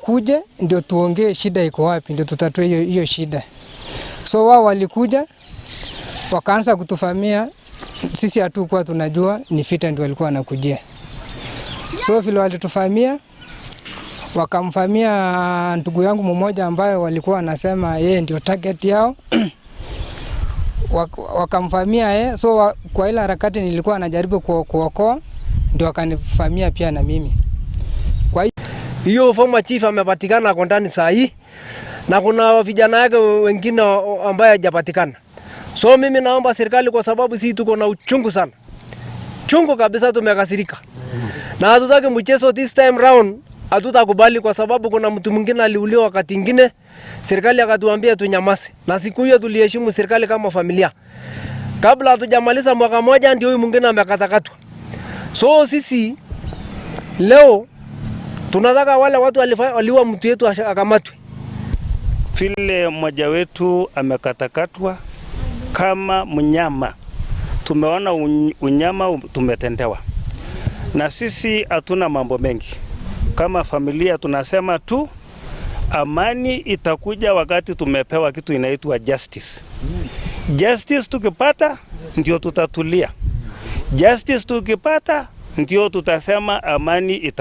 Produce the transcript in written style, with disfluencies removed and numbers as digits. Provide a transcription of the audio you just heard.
Wakuje ndio tuongee shida iko wapi, ndio tutatue hiyo hiyo shida. So wao walikuja wakaanza kutuvamia, sisi hatukuwa tunajua ni vita ndio walikuwa wanakujia. So vile walituvamia, wakamvamia ndugu yangu mmoja ambaye walikuwa wanasema yeye ndio target yao, wakamvamia yeye. So kwa ile harakati nilikuwa najaribu kuokoa, ndio wakanivamia pia na mimi. Kwa hiyo former chief amepatikana, ako ndani saa hii, na kuna vijana yake wengine ambaye hajapatikana. So mimi naomba serikali, kwa sababu sisi tuko na uchungu sana, chungu kabisa, tumekasirika na hatutaki mchezo this time round, hatutakubali kwa sababu kuna mtu mwingine aliuliwa wakati ingine, serikali akatuambia tunyamaze, na siku hiyo tuliheshimu serikali kama familia. Kabla hatujamaliza mwaka moja, ndio huyu mwingine amekatakatwa. So sisi leo tunataka wale watu waliua mtu yetu akamatwe. Vile mmoja wetu amekatakatwa kama mnyama, tumeona unyama tumetendewa, na sisi hatuna mambo mengi. Kama familia tunasema tu amani itakuja wakati tumepewa kitu inaitwa justice. Justice tukipata ndio tutatulia. Justice tukipata ndio tutasema amani ita